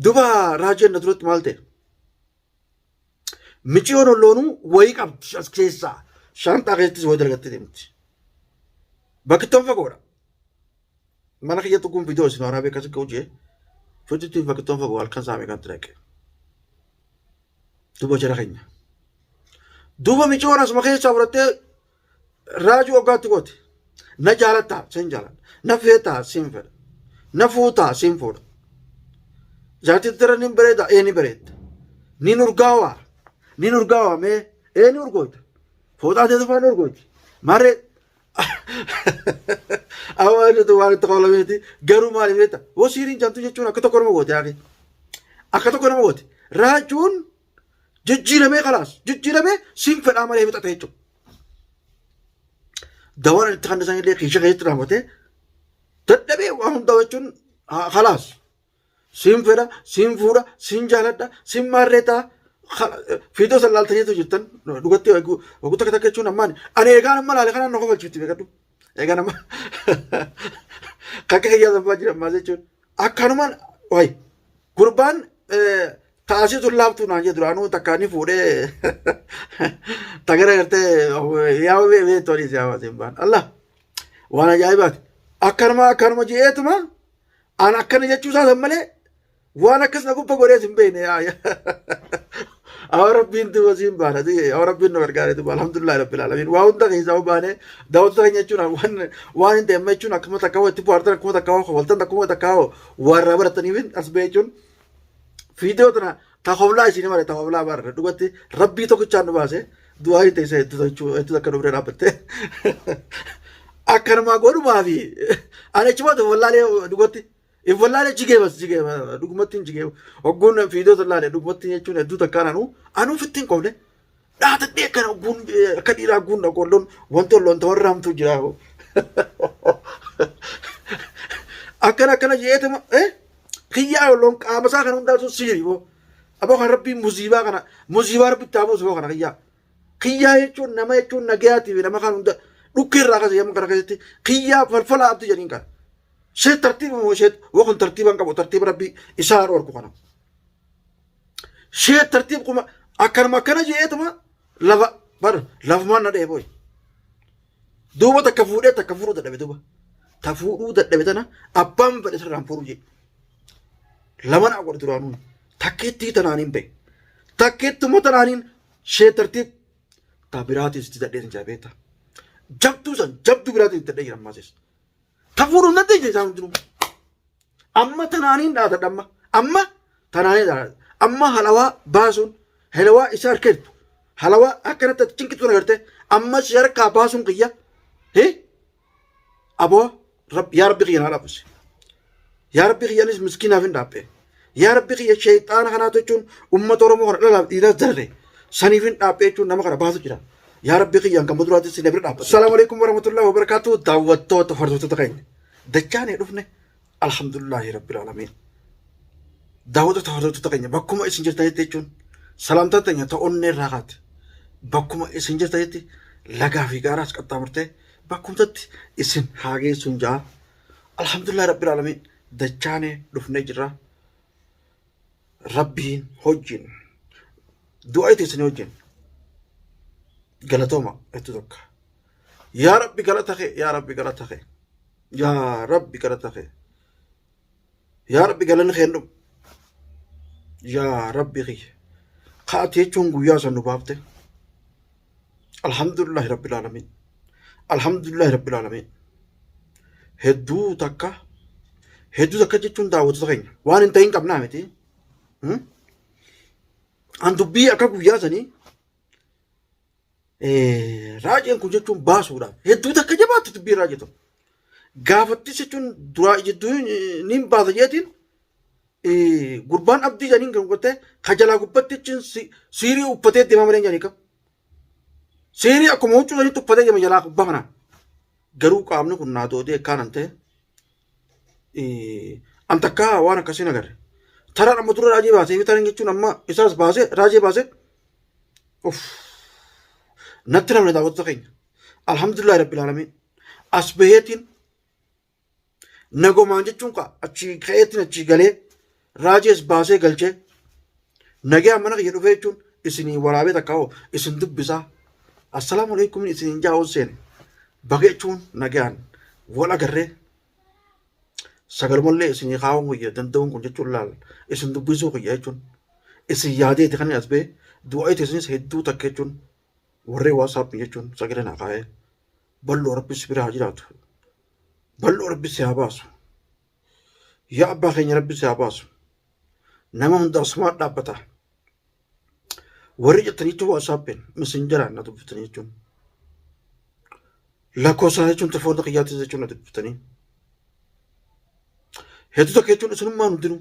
Duba raajeen na duratti maal ta'e? Miciyoon olloonuu wayii qabdi as keessaa. Shaanxaa keessattis wayii dalagattee deemti. Bakki ittoon fagoodha. Mana kiyya tuquun viidiyoo isin waraabee akkasii ka'u jee. Fiiditti bakki ittoon fagoo halkan saamee kan dhaqe. Duba jara keenya. Duba miciyoon asuma keessaa fudhattee raajuu waggaatti goote. Na jaalattaa sin jaaladha. Na feetaa sin fedha. Na fuutaa sin fuudha. Jaartii tira ni bareeda ee ni bareedda. Ni urgaawaa ni urgaawaa mee ee ni urgooyta. Fooxaa teetu faa ni urgooyti. Maree Awwaa inni waan itti qawlameeti garuu maaliif beekta? Woo siiriin jantu jechuun akka tokko nama goote yaaqi. Akka tokko nama goote. Raajuun jijjiiramee kalaas jijjiiramee siin fedhaa malee fixate jechuudha. Dawaan itti kan isaan illee kiisha keessatti raawwatee dadhabee waan hundaa jechuun kalaas. Siin fedha, siin fuudha, siin jaaladha, siin maarree ta'a. Fiidoo san laaltaniitu jirtan dhugatti waggoota takka takka jechuun ammaan ani eegaan amma laale kanaan na kofalchiifti beekadhu. Eegaan amma kakka kiyyaa sanfaa jira ammaa jechuun akkanumaan wayi gurbaan taasii tun laaftuu naan jedhu duraanuu takka ni fuudhee tagara gartee yaa beektu anis yaa waasin baan Allah waan ajaa'ibaati akkanuma akkanuma je'eetuma An akkana jechuu isaa san malee waan akkas na gubba godhees hin beekne yaa yaa. Awa rabbiin duuba siin baana awa rabbiin nu gargaare duuba alhamdulillahi rabbil alamin waa hunda keessaa baane daawwattoota keenya jechuun waan waan hin ta'e jechuun akkuma takka itti bohaartan akkuma takka kofaltan akkuma takka warra barataniif as ba'e jechuun fiidiyoo tana ta hoflaa isin male ta hoflaa barre dhugatti rabbii tokkichaan nu baase du'aa hin teessa hedduu jechuu hedduu akka nu bira dhaabbatte akkanumaa godhumaa fi ani achi booda wallaalee dhugatti hin wallaalee jigee bas jigee dhugumatti hin jigee hogguun fiidiyoo tan laalee dhugumatti jechuun hedduu takkaan anuu anuu fitti hin qofne dhaatadhee akkana hogguun akka dhiiraa hogguun dhaqoolloon wanti olloon ta'u irraa hamtuu jira. Akkana akkana jeetuma eh Kiyyaa olloon qaama isaa kana hundaatu siiri boo. Aboo kan rabbiin muziibaa kana muziibaa rabbi itti haa buusu boo kana kiyyaa. Kiyyaa jechuun nama jechuun nagayaati fi nama kan hunda dhukkee irraa kase yemmuu kana keessatti kiyyaa falfala abdi jedhiin kana. Ishee tartiiba moo ishee woo kun tartiiba hin qabu tartiiba rabbii isaa haa dhorku kana. Ishee tartiib kuma akkanuma akkana jeetuma lafa bar lafumaan na dhee booyi. Duuba takka fuudhee takka fuudhuu dadhabe duuba. Ta fuudhuu dadhabe tana abbaan fedhe sirraan fuudhuu jedhe. Lama naa godhe duraanuu. Takkeettii tanaaniin bahe. Takkeettuma tanaaniin shee tartiib ta biraatiin sitti dadhee sin jaabeetta. Jabduu san jabduu biraatiin sitti dadhee jira ammaas. Ta fuudhuu hin dandeenye isaan hundinuu. Amma tanaaniin dhaatadha amma. Amma tanaaniin dhaatadha. Amma halawaa baasuun halawaa isa harka jirtu. Halawaa akkanatti ati cinqitu kana gartee amma si harkaa baasuun kiyya. Hee? Aboo yaa rabbi kiyya naa dhaabbise. Yaa rabbi kiyya anis miskiinaaf hin dhaabbee. Yaa rabbi kiyya sheexaana kanaatu jechuun uummata Oromoo kana dhalaaf dhiiraas darare. Saniif hin dhaabbee jechuun nama kana baasu jira. Yaa rabbi kiyya kan duraatti si na bira dhaabbate. Salaamu alaikum warahmatullahi wabarakatuh daawwattoota hordoftoota keenya. Dachaanee dhufne alhamdulillahi rabbil alamin. Daawwattoota hordoftoota keenya bakkuma isin jirtanitti jechuun salaamtaa teenya ta onnee irraa kaate bakkuma isin jirtanitti lagaa fi gaaraas qaxxaamurtee bakkumtatti isin haa geessuun ja'a. Alhamdulillahi rabbil alamin dachaanee dhufnee jirra. Rabbiin hojjiin du'a itti isin hojjiin galatooma hedduu tokko. Yaa Rabbi galata kee yaa Rabbi galata kee yaa Rabbi galata kee yaa Rabbi galanni kee hin dhumu yaa Rabbi kiyya kaati jechuun guyyaa san nu baafte alhamdulillahi rabbil aalamiin alhamdulillahi rabbil aalamiin hedduu takka hedduu takka jechuun daawwattoota keenya waan hin ta'in qabnaa miti an dubbii akka guyyaa sanii Raajeen kun jechuun baasuudhaaf hedduu takka jabaatti dubbii raajee tokko. Gaafattis jechuun duraa jidduu niin baasa jeetiin gurbaan abdii jedhaniin kan gottee ka jalaa gubbatti jechuun siirii uffatee deemaa malee jedhanii qabu. Siirii akkuma huccuu sanitti uffatee deema jalaa gubbaa kanaan. Garuu qaamni kun naa doodee akkaanan ta'e an takkaa waan akkasii hin agarre. Taraan amma dura raajii baasee fi taraan jechuun amma isaas baasee raajii baasee Uff. Natti namni daawwattoota keenya. Alhamdulillahi rabbil aalamiin. As baheetiin nagomaan jechuun kaa achi ka'eetiin achi galee Raajees baasee galchee nagayaan mana kiyya dhufee jechuun isinii waraabee takka hoo isin dubbisaa. Assalaamu alaikum isiniin jaa ol seene. Baga jechuun nagayaan wal agarree sagalumallee isinii kaa'uun kiyya danda'uun kun jechuun laal isin dubbisuu kiyya jechuun isin yaadeeti kan as ba'e du'aa isinis hedduu takka jechuun warreen WhatsApp jechuun sagalee naa kaa'ee bal'oo rabbi si bira haa jiraatu bal'oo rabbi si haa baasu yaa abbaa keenya rabbi si haa baasu nama hundaaf sumaa dhaabbata warri jettanii jechuun WhatsAppin messengeraan na dubbiftanii jechuun lakkoofsaan jechuun telefoona kiyyaatis jechuun na dubbiftanii hedduu takka jechuun isinummaan hundinuu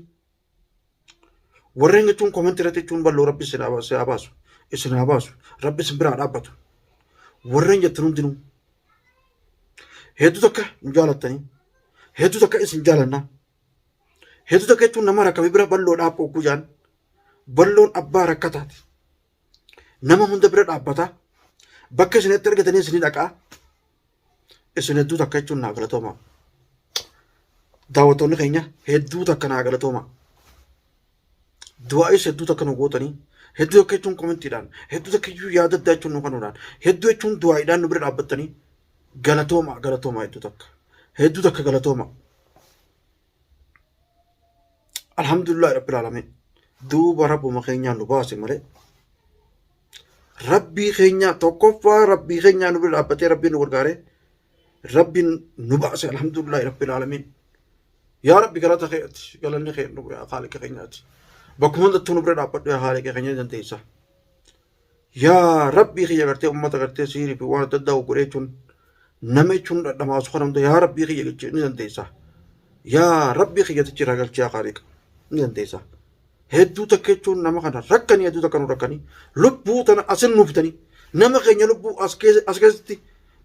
Warreen jechuun komentii irratti jechuun bal'oo rabbi isin haa baasu. Isin haa baasu. Rabbi isin biraa dhaabbatu. Warreen jettan hundinuu hedduu takka nu jaalattanii hedduu takka isin jaalanna. Hedduu takka jechuun nama rakkame bira bal'oo dhaabbuu ogguu jaan bal'oon abbaa rakkataati. Nama hunda bira dhaabbata. Bakka isin itti argatanii isin dhaqaa. Isin hedduu takka jechuun naa galatooma. Daawwattoonni keenya hedduu takka naa galatooma. Du'aa'is hedduu takka nu gootanii hedduu takka jechuun komentiidhaan hedduu takka iyyuu yaada addaa jechuun nu kanuudhaan hedduu jechuun du'aa'iidhaan nu bira dhaabbattanii galatooma galatooma hedduu takka hedduu takka galatooma. Alhamdulillah rabbil alamin. Duuba rabbuma keenyaa nu baase malee rabbii keenya tokkoffaa rabbii keenyaa nu bira dhaabbatee rabbiin nu gargaaree rabbiin nu baase alhamdulillah rabbil alamin. Yaa rabbi galata keeti galanni kee nu yaa haaliqa keenyaati. Bakkuma hundattuu nu bira dhaabbadhu yaa haaliqa keenya ni dandeessa. Yaa rabbii kiyya gartee ummata gartee siirii fi waan adda addaa godhee jechuun nama jechuun dhadhamaasu kana hunda yaa rabbii kiyya jechuu ni dandeessa. Yaa rabbii kiyya tichi irraa galchee yaa kaaliqa ni dandeessa. Hedduu takka jechuun nama kana rakkanii hedduu takka nu rakkanii lubbuu tana asin nu fidanii nama keenya lubbuu as keessa as keessatti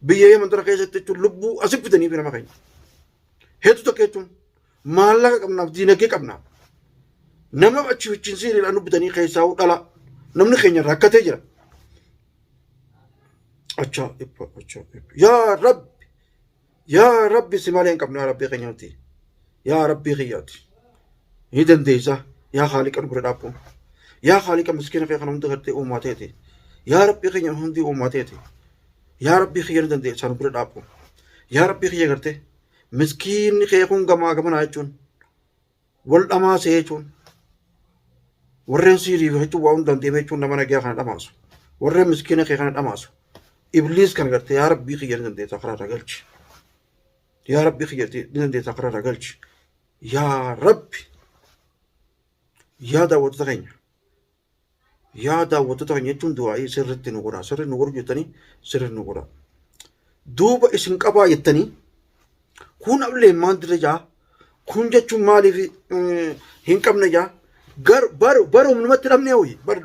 biyya yeman tana keessatti jechuun lubbuu asi fidanii fi nama keenya. Hedduu takka jechuun Maallaqa qabnaaf diinagdee qabnaaf. Nama achi wajjin siiriidhaan nu bitanii keessaa dhala namni keenya rakkatee jira. Ajaa'ibba ajaa'ibba. Yaa Rabbi yaa Rabbi si malee hin qabnu yaa Rabbii keenya nuti. Yaa Rabbii kiyyaati. Ni dandeessa yaa Haaliqa nu bira dhaabbu. Yaa Haaliqa miskiina kee kana hunda gartee uumaa teeti. Yaa Rabbii keenya hundi uumaa teeti. Yaa Rabbii kiyya ni dandeessa nu bira dhaabbu. Yaa Rabbii kiyya gartee Miskiinni kee kun gamaa gamanaa jechuun wal dhamaasee jechuun warreen siiriif jechuun waa hundaan deemee jechuun nama nagaa kana dhamaasu warreen miskiina kee kana dhamaasu ibliis kana gartee yaa rabbii kiyya ni dandeessa karaa irraa galchi yaa rabbii kiyya ni dandeessa karaa irraa galchi yaa rabbi yaa daawwattoota keenya Yaa daawwattoota keenya jechuun du'aa'ii sirriitti nu godhaa. Sirri nu godhu jettanii sirri nu godhaa. Duuba isin qabaa jettanii kun ablee maal dirra jaa kun jechuun maaliif hin qabne jaa gar bar barumnumatti dhabnee hoyi bar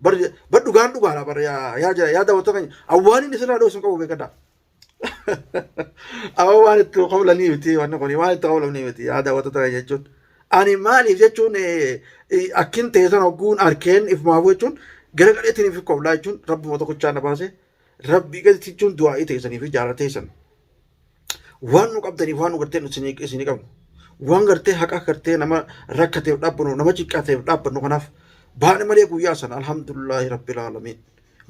bar bar dhugaan dhugaadha bar yaa yaa yaa daawwattoota keenya awwaaniin isin haadha isin qabu beekadhaa. Amma waan itti qawlanii miti wanni kun waan itti qawlanii miti yaa daawwattoota keenya jechuun. Ani maaliif jechuun akkin ta'e sana hogguun arkeen ifumaafuu jechuun gara gadheetiin if qawlaa jechuun rabbuma tokkochaa na baase rabbii gaditti jechuun du'aa'ii teessanii fi jaalala teessan. Waan nu qabdaniif waan nu gartee nu isinii qabnu. Waan gartee haqa gartee nama rakkateef dhaabbannu nama ciqqaateef dhaabbannu kanaaf baane malee guyyaa sana alhamdulillaahi rabbil aalamiin.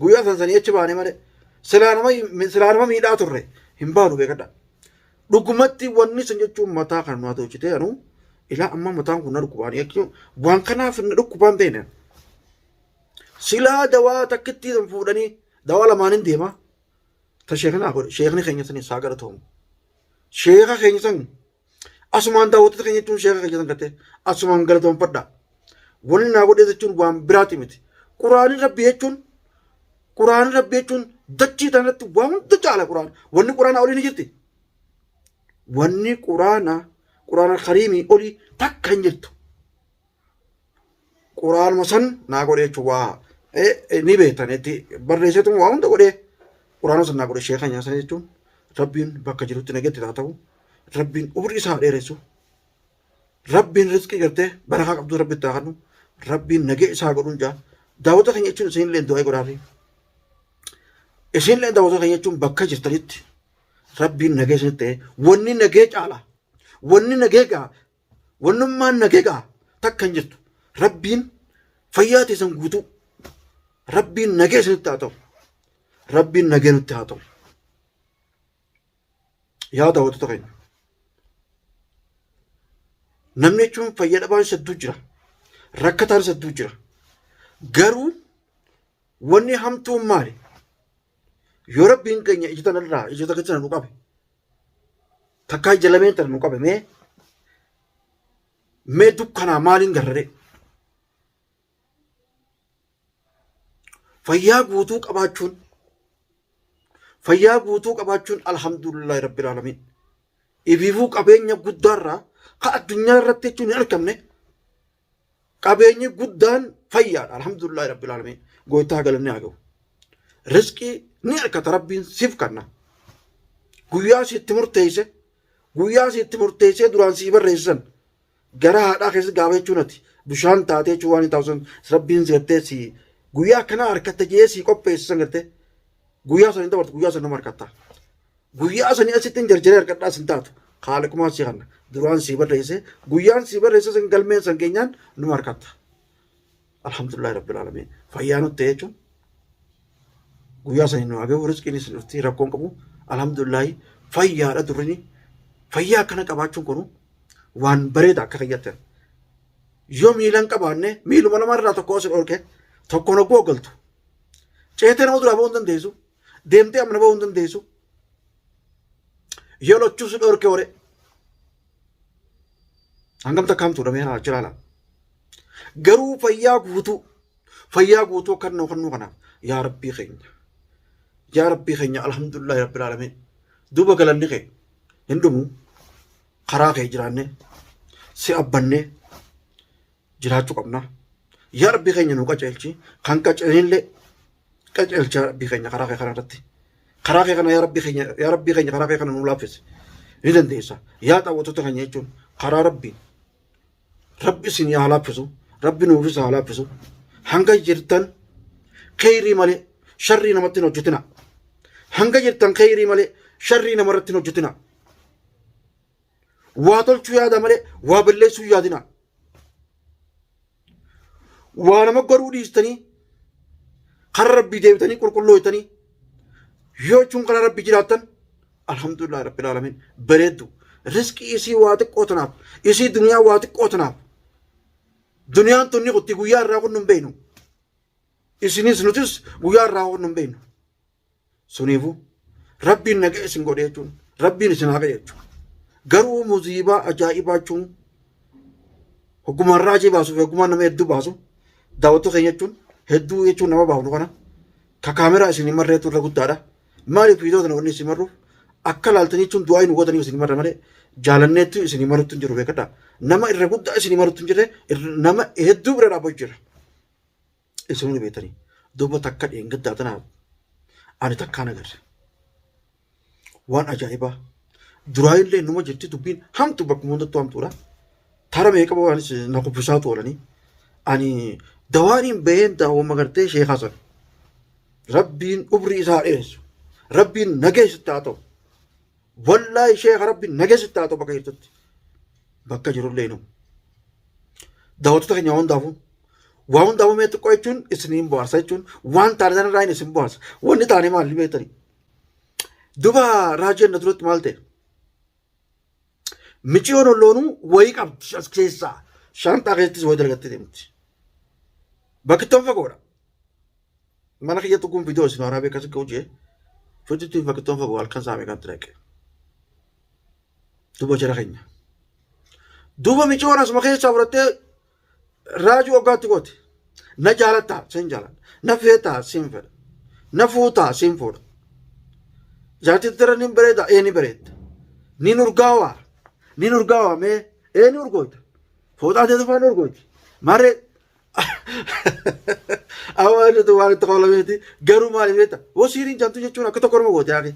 Guyyaa san sanii achi baane malee silaa nama silaa nama miidhaa turre hin baanu beekadha. Dhugumatti wanni san jechuun mataa kan nu hojjetee anuu ilaa amma mataan kun na dhukkubaan jechuun waan kanaaf na dhukkubaan beekne. Silaa dawaa takkittii san fuudhanii dawaa lamaan hin deema. Ta sheekna godhe sheekni keenya san isaa galatoomu. Sheeka keenya san Asumaan daawwattoota keenya jechuun sheeka keenya san gartee asumaan galatoomfadha. Wanni naa godhee jechuun waan biraati miti. Quraanni rabbi jechuun quraanni rabbi jechuun dachii tanarratti waan hunda caala quraan. Wanni quraanaa olii ni jirti. Wanni quraana quraana kariimii olii takka hin jirtu. Quraanuma san naa godhe jechuun waa ni beektan itti barreesseetuma waa hunda godhee quraanuma san naa godhe sheeka keenya san jechuun rabbiin bakka jirutti nageetti haa ta'u rabbiin umrii isaa haa dheeressu rabbiin rizqii gartee barakaa qabdu rabbi itti haa kennu rabbiin nagee isaa godhuun jaa daawwata keenya jechuun isinillee du'aa godhaafi isinillee daawwata keenya jechuun bakka jirtanitti rabbiin nagee isinitti ta'e wanni nagee caala wanni nagee gaa Wannummaan nagee ga'a. Takka hin jirtu. Rabbiin fayyaa teessan guutuu. Rabbiin nagee isinitti haa ta'u. Rabbiin nagee nutti haa ta'u. Yaa daawwattoota keenya. Namni jechuun fayya dhabaan isa hedduu jira. Rakkataan isa hedduu jira. Garuu wanni hamtuun maali? Yoo rabbiin keenya ija tanarraa ija takka tana nu qabe takkaa ija lameen tana nu qabe mee mee dukkanaa maaliin garraree? Fayyaa guutuu qabaachuun fayyaa guutuu qabaachuun alhamdulillahi rabbil aalamiin. Ifiifuu qabeenya guddaarraa ka addunyaa irratti jechuun hin argamne qabeenyi guddaan fayyaadha alhamdulillahi rabbil aalamiin. Gooftaa galanni haa ga'u. Rizqii ni argata rabbiin siif kanna. Guyyaa sitti murteesse guyyaa sitti murteessee duraan sii barreessan Gara haadhaa keessatti gaafa jechuun ati bishaan taatee jechuun waan hin taatu san rabbiin si gartee si guyyaa akkanaa harkatta jee si qopheesse san gartee guyyaa san hin dabartu guyyaa san nama harkatta. Guyyaa sanii asitti hin jarjaree harkadhaa sin taatu haaliqumaan si kanna duraan si barreesse guyyaan si barreesse san galmeen san keenyaan numa harkatta. Alhamdulillahi rabbil aalamiin fayyaa nutti ta'e jechuun guyyaa sanii nu hagahu rizqiinis dhufti rakkoon qabu alhamdulillahi fayyaadha durrini fayyaa akkana qabaachuun kunu waan bareeda akka kiyyatti. Yoo miila hin qabaanne miiluma lamarraa tokko as dhorke tokkoon hogguu hoggaltu. Ceetee nama duraa ba'uu hin dandeessu. Deemtee amna ba'uu hin dandeessu. Yoo lochuu si dhorke hore. Hangam takka hamtuudha mee haa jiraala. Garuu fayyaa guutuu fayyaa guutuu akka nuu kennuu kanaaf yaa rabbii keenya. Yaa rabbii keenya alhamdulillahi rabbil aalamiin. Duuba galanni kee hin dhumu. Karaa kee jiraannee si abbannee jiraachuu qabna. Yaa Rabbii keenya nu qaceelchi. Kan qaceelinillee qaceelchi yaa Rabbii keenya karaa kee kana irratti. Karaa kee kana yaa Rabbii keenya yaa Rabbii keenya karaa kee kana nu laaffisi. Ni dandeessa. Yaa daawwattoota keenya jechuun karaa Rabbii. Rabbi isin haa laaffisu. Rabbi nuufis haa laaffisu. Hanga jirtan kheyrii malee sharrii namatti hin hojjetina. Hanga jirtan kheyrii malee sharrii namarratti hin hojjetina. Waa tolchuu yaada malee waa balleessuu hin yaadina. Waa nama godhuu dhiistanii karaa rabbii deebitanii qulqullooytanii yoo jechuun karaa rabbii jiraattan alhamdulillah rabbil aalamiin bareeddu. Rizqii isii waa xiqqoo tanaaf isii duniyaa waa xiqqoo tanaaf duniyaan tunni kutti guyyaa irraa kun hin beeknu. Isinis nutis guyyaa irraa kun hin beeknu. Suniifuu rabbiin nagaa isin godhe jechuun rabbiin isin haa qajeelchu. Garuu muziibaa ajaa'ibaa jechuun hoggumaan raajii baasuu fi hoggumaan nama hedduu baasu daawwattuu keenya jechuun hedduu jechuun nama baafnu kana ka kaameraa isin hin marreetu irra guddaadha. Maaliif viidiyoo kana wanni isin marruuf akka laaltanii jechuun du'aa nu gootaniif isin marra malee jaalanneettu isin marutti hin jiru beekadha. Nama irra guddaa isin marutti hin jirre nama hedduu bira dhaabbatu jira. Isin ni beektanii. Duuba takka dheengaddaa tanaaf ani takkaan agarre. Waan ajaa'ibaa. Duraa illee numa jirti dubbiin hamtu bakkuma hundattuu hamtuudha. Tara meeqa boo'anis na kuffisaatu oolanii. Ani dawaaniin baheen daawwama gartee sheekaa sana. Rabbiin umrii isaa dheeressu. Rabbiin nageessitti haa ta'u. Wallaahi sheeka rabbiin nageessitti haa ta'u bakka jirtutti. Bakka jirullee nu. Daawwattoota keenya waan hundaafuu waa hundaafuu mee xiqqoo jechuun isiniin bohaarsa jechuun waan taane sanarraa hin isin bohaarsa. Wanni taane maal beektanii? Duba raajii na duratti maal ta'e? Miciyoon olloonuu wayii qabdi as keessaa shaanxaa keessattis wayii dalagattee deemti. Bakki toon fagoodha. Mana kiyya tuquun viidiyoo isin waraabee akkas ga'u jee fiditti bakki toon fagoo halkan saamee kan ture. Duba jara keenya. Duuba miciyoon asuma keessaa fudhattee raajuu waggaatti goote. Na jaalattaa sin jaaladha. Na feetaa sin fedha. Na fuutaa sin fuudha. Jaartii tara ni bareeda ee ni bareedda. Ni urgaawaa ni urgaawaa mee ee ni urgooyta. Fooxaa teetu faana urgooyti. Maree Awwaa nuti waan itti qawlameeti garuu maali beekta woo siiriin jantu jechuun akka tokko nama goote yaaqi.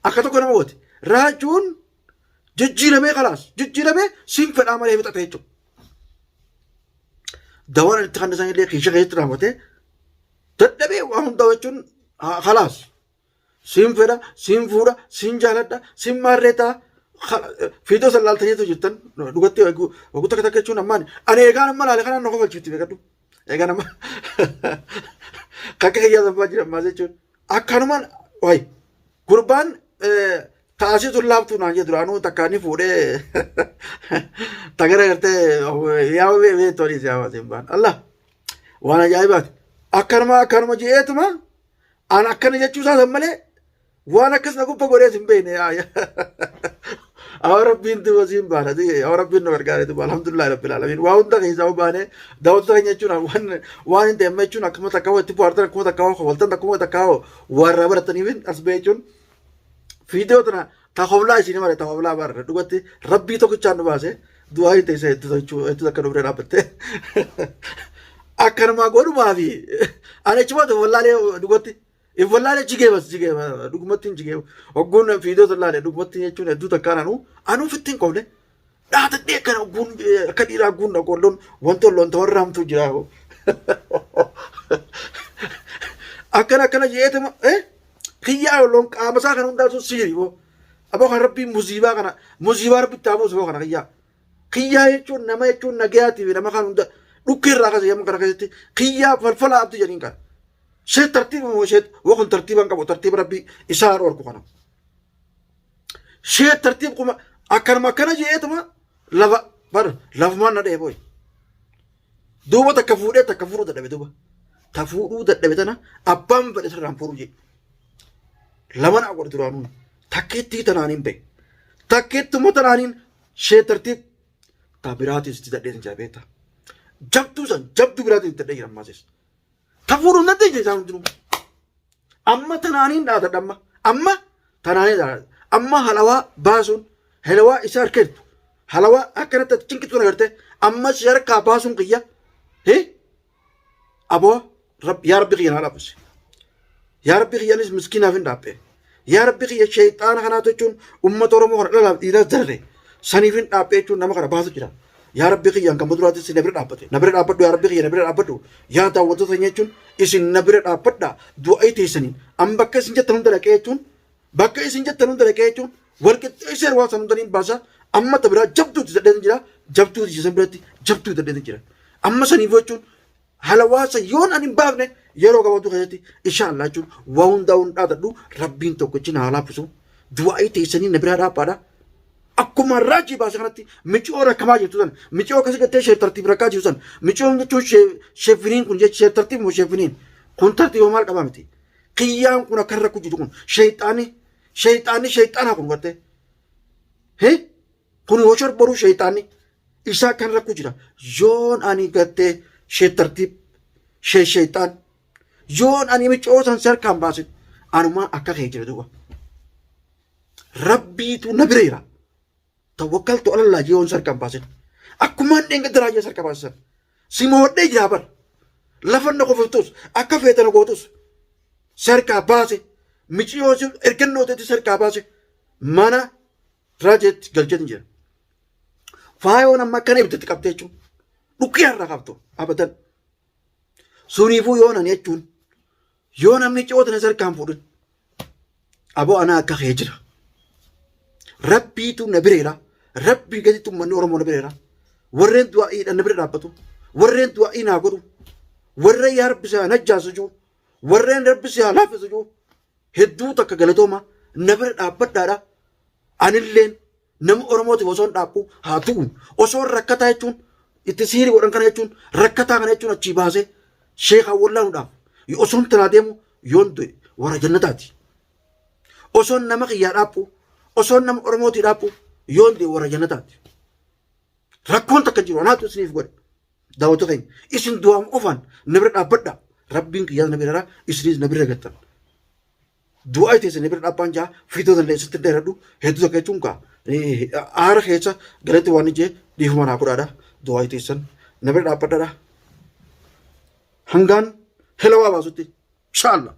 Akka tokko nama goote raajuun Jijjiiramee kalaas jijjiiramee siin fedhaa malee fixate jechuudha. Dawaan itti kan isaan illee kiisha keessatti raawwatee dadhabee waan hundaa jechuun kalaas siin fedha siin fuudha siin jaaladha siin maarree ta'a Fiidoo san laaltaniitu jirtan dhugatti waggoota takka takka jechuun ammaan ani eegaan amma laale kanaan na kofalchiifti beekadhu. Eegaan amma kakka kiyyaa sanfaa jira ammaas jechuun akkanumaan wayi gurbaan taasii tun laaftuu naan jedhu duraanuu takka ni fuudhee tagara gartee yaa beektu anis yaa waasin baan Allah waan ajaa'ibaati akkanuma akkanuma je'eetuma an akkana jechuu isaa san malee waan akkas na gubba godhees hin beekne yaa yaa. Awwa rabbiin duuba siin baana awwa rabbiin nu gargaare duuba alhamdulillahi rabbil alamin waa hunda keessaa baane daawwattoota keenya jechuun waan waan hin deemne jechuun akkuma takka itti bohaartan akkuma takka kofaltan akkuma takka warra barataniif as ba'e jechuun viidiyoo tana ta hoflaa isin mare ta hoflaa barre dhugatti rabbii tokkichaan nu baase du'aa hin teessa hedduu jechuu hedduu takka nu bira dhaabbatte akkanumaa godhumaa fi ani achuma wallaalee dhugatti If wallaalee jigee bas jigee dhugumatti hin jigee hogguun viidiyoo san laale dhugumatti jechuun hedduu takkaan anuu anuu fitti hin qofne dhaatadhee akkana hogguun akka dhiiraa hogguun dhaqoolloon wanti olloon ta'u irra hamtuu jira. Akkana akkana jeetuma kiyyaa olloon qaama isaa kana hundaatu siiri boo. Aboo kan rabbiin muziibaa kana muziibaa rabbitti haa buusu boo kana kiyyaa. Kiyyaa jechuun nama jechuun nagayaatiif nama kan hunda dhukkee irraa kasa yemmuu kana keessatti kiyyaa falfala abdi jedhiin kana. Ishee tartiiba moo ishee wakun tartiiba hin qabu tartiiba rabbii isaa dhorku kana. Ishee tartiib kuma akkanuma akkana jeetuma lafa bar lafumaan na dhee booyi. Duuba takka fuudhee takka fuudhuu dadhabe duuba. Ta fuudhuu dadhabe tana abbaan fedhe sirraan fuudhuu jedhe. Lama naa godhe duraanuu takkeettii tanaan hin ba'e. Takkeettuma tanaaniin ishee tartiib ta biraatiin sitti dadhee hin jira beektaa. Jabduu san jabduu biraatiin sitti dadhee jira ammaas. Ta fuudhuu hin dandeenye isaan hundinuu. Amma tanaaniin dhaatadha amma. Amma tanaaniin dhaatadha. Amma halawaa baasuun halawaa isa harka jirtu. Halawaa akkanatti ati cinqitu kana gartee amma si harkaa baasuun kiyya. Hee? Aboo yaa rabbi kiyya naa dhaabbise. Yaa rabbi kiyya anis miskiinaaf hin dhaabbee. Yaa rabbi kiyya sheexaana kanaatu jechuun uummata Oromoo kana dhalaaf dhiiras darre saniif hin dhaabbee jechuun nama kana baasu jira. Yaa rabbi kiyya kan duraatti isin na bira dhaabbate. Na bira dhaabbadhu yaa rabbi kiyya na bira dhaabbadhu. Yaa daawwattoota keenya jechuun isin na bira dhaabbadha du'aa teessaniin. An bakka isin jettan hunda dhaqee jechuun bakka isin jettan hunda dhaqee jechuun wal qixxeessee waan san hunda niin baasa. Amma ta biraa jabduuti jedhee jira. Jabduuti isin biratti jabduuti jedhee jira. Amma saniif jechuun Halawaasa yoon ani hin baafne yeroo gabaabduu keessatti insha Allah jechuun waa hundaa hin dhaadadhu rabbiin tokkichi na haa laaffisu du'aa'ii teessanii na biraa dhaabbaadha. Akkuma raajii baase kanatti miciyoo rakkamaa jirtu san miciyoo akkasii gattee ishee tartiib rakkaa jirtu san miciyoon jechuun sheefiniin kun jechuun ishee tartiib moo sheefiniin kun tartiiba maal qabaa miti. Kiyyaan kun akka rakku jiru kun sheexaanni sheexaanni sheexaanaa kun gartee. Hee Kun yoo boruu sheexaanni isaa kan rakkoo jira. Yoon ani gartee shee tartiib shee sheexaan yoon ani micoo san si harkaan baasin anumaa akka kee jira duuba. Rabbiitu na bira jira. Tawakkaltu alallaa yoon si harkaan baasin. Akkumaan dheengadda raajaa si harka baasisan. Si moodhee jira bar. Lafa na kofiftus akka feete na gootus. Si harkaa baase miciyoo si ergannoo teetti si harkaa baase mana Raajeetti galcheetin jira. Faayoon amma akkana ibiddatti qabdee jechuun dhukkee har'a qabdu abadan. Suniifuu yoo nani jechuun yoo namni ci'oota na sarkaan fuudhin aboo anaa akka kee jira. Rabbiitu na bireera. Rabbii gaditti uummanni Oromoo na bireera. Warreen du'aa'iidhaan na bira dhaabbatu. Warreen du'aa'ii naa godhu. Warreen yaa Rabbi si haa najjaasu jiru. Warreen Rabbi si haa laaffisu jiru. Hedduu takka galatooma na bira dhaabbadhaadha. Anilleen nama Oromootiif osoo hin dhaabbu haa tu'u. Osoo rakkataa jechuun itti siirii godhan kana jechuun rakkataa kana jechuun achii baasee sheekaa wallaanuudhaaf osoo hin tanaa deemu yoon du'e warra jannataati. Osoo nama kiyyaa dhaabbu osoo nama Oromootii dhaabbu yoon du'e warra jannataati. Rakkoon takka jiru anaatu isiniif godhe. Daawwattoota keenya isin du'aan qofaan na bira dhaabbadha. Rabbiin kiyyaas na bira jira isinis na bira gattan. Du'aa teessan na bira dhaabbaan jaa fiidoo danda'e sitti dheeradhu hedduu takka jechuun kaa aara keessa galatti waan ijee dhiifama naa godhaadha. Du'aa teessan na bira dhaabbadhaadha. Hangaan helawaa baasutti inshallah.